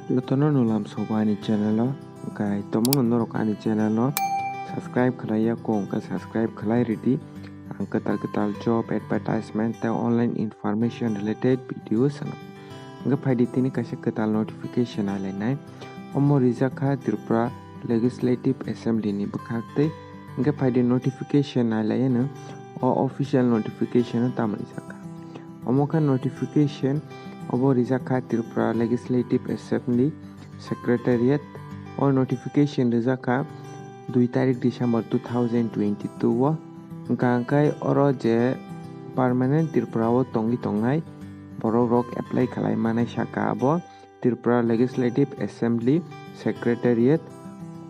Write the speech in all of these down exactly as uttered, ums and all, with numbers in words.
Jotono nulam sobo ani channel o, hwnkhe tomungno norok ani channel no subscribe khlai ya kho, hwnkhe subscribe khlai ridi. Ang kwtal kwtal job advertisement tei online information related video swnam. Hwnkhe phaidi tini kaisa kwtal notification nailainai. Omo rijak kha Tripura Legislative Assembly ni bwkhak tei. Hwnkhe phaidi notification nailaiano, o official notification o tamo rijak kha. Omo kha notification, obo rijak kha Tripura Legislative Assembly Secretariat. O notification rijak kha dui tarik December two thousand twenty-two o. Hwnkha hwnkhe oro je permanent Tripura o tongwi tongnai borok rok apply khlai manai saka abo Tripura Legislative Assembly Secretariat.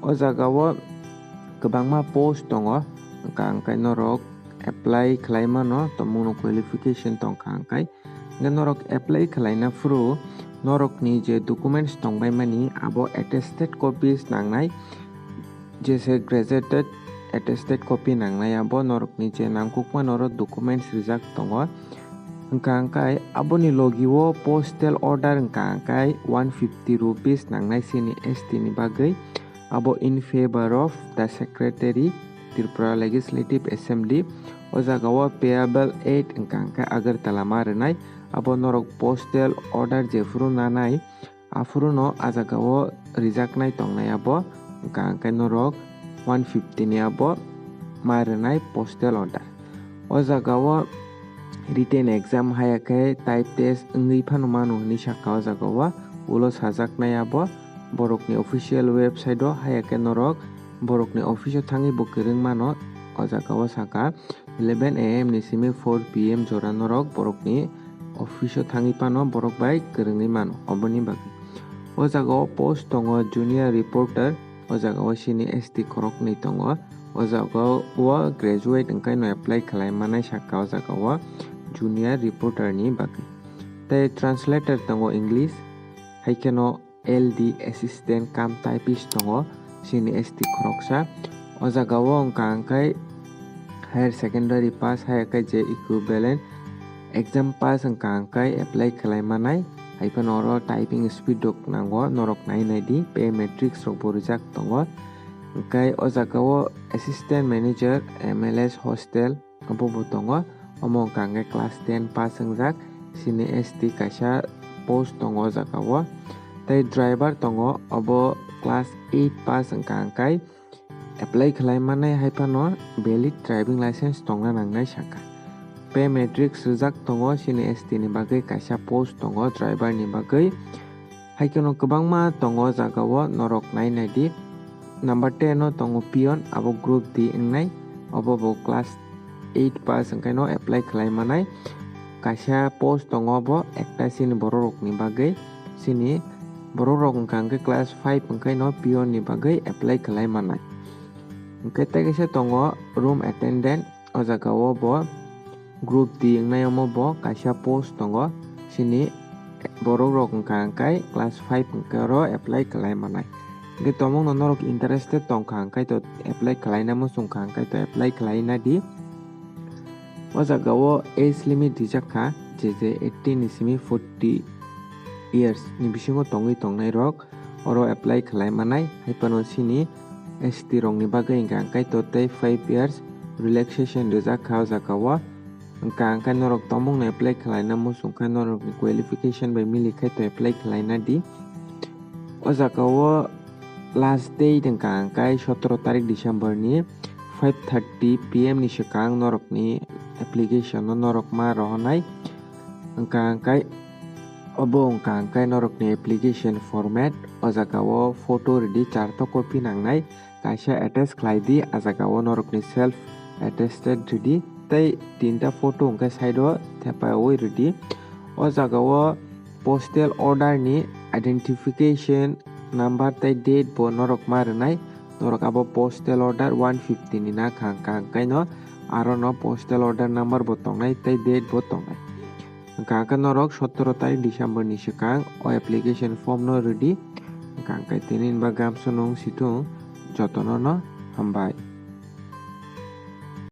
O jaga o kwbangma post tongo, hwnkha hwnkhe norok apply khlai mano, tomungno qualification tongkha hwnkhe. Hwnkhe norok apply khlaina phuru norokni je documents tongbaimani abo attested copies nangnai, jese gazetted attested copy nangnai, abo norokni je nangkukma norok documents rijak tongo. Hwnkha hwnkhe aboni logi o postal order hwnkha hwnkhe one fifty rupees nangnai chini S T ni bagwi. Abo in favor of the Secretary, Tripura Legislative Assembly. O jaga o payable at hwnkha hwnkhe Agartala ma rwnai. Abo norok postal order jephuru nanai, aphuru no a jaga o rijaknai tongnai abo, hwnkha hwnkhe norok one fifty ni abo ma rwnai postal order. O jaga o written exam haya khe type test wngwi phano mano hinwi sakha o jaga o, ulo sajaknai abo borokni official website o, haya khe norok borokni office o thangwi bo kwrwng mano o jaga o sakha. Eleven A M ni simi four P M jora norok borokni office o thangwi phano borok bai kwrwngwi mano. Oboni bagwi o jaga o post tongo junior reporter, o jaga o chini S T khoroknwi tongo. O jaga o graduate hwnkhe no apply khlai manai sakha o jaga o junior reporter ni bagwi. Tei translator tongo English, hai kheno L D assistant cum typist tongo chini S T khoroksa. O jaga o hwnkha hwnkhe higher secondary pass, haya khe je equivalent exam pass hwnkha hwnkhe apply khlai manai. Hai phano oro typing speed rok nango, norok nai nai di, pay matrix rok bo rijak tongo. Hwnkhe o jaga o assistant manager, M L S hostel, obo bo tongo. Omo hwnkha hwnkhe class ten pass wngjak, chini S T kaisa post tongo o jaga o. Tei driver tongo, obo class eight pass wngkha hwnkhe apply khlai manai hai phano valid driving license tongna nangnai sakha. Pay matrix rijak tongo, chini S T ni bagwi kaisa post tongo driver ni bagwi. Hai kheno kwbangma tongo o jaga o, norok nai nai di. Number ten o tongo peon, abo group D wngnai, obo bo class eight pass hwnkhe no apply khlai manai. Kaisa post tongo obo ekta chini borok rok ni bagwi, chini borok rok wngkha hwnkhe class five hwnkhe no peon ni bagwi apply khlai manai. Hwnkhe tei kaisa tongo room attendant, o jaga o bo group D wngnai, omo bo kaisa post tongo, chini borok rok wngkha hwnkhe class five hwnkhe oro apply khlai manai. Hwnkhe tomungno norok interested tongkha hwnkhe to apply khlaina muchungkha hwnkhe to apply khlaina di. O jaga o age limit rijak kha, je je eighteen ni simi forty years ni bisingo tongwi tongnai rok oro apply khlai manai. Hai phano chini S T rok ni bagwi hwnkha hwnkhe to tei five years relaxation rijak kha o jaga o. Hwnkha hwnkhe norok tomungno apply khlaina muchungkha, norokni qualification bai milikhe to apply khlaina di. O jaga o last date hwnkha hwnkhe sotoro tarik December ni five thirty P M ni swkang norokni application no norok ma rohornai. Hwnkha hwnkhe obo hwnkha hwnkhe norokni application format, o jaga o photo ridi, charta copy nangnai, kaisa attach khlai di, a jaga o norokni self attested ridi, tei tinta photo hwnkhe side o thepaiwi ridi. O jaga o postal order ni identification number tei date bo norok ma rwnai. Norok abo postal order one fifty ni na kha hwnkha hwnkhe no aro no postal order number bo tongnai tei date bo tongnai. Hwnkha hwnkhe norok sotoro tarik December ni swkang o application form no ridi. Hwnkha hwnkhe tini ni bagwi amsonung situng, jotono no hambai.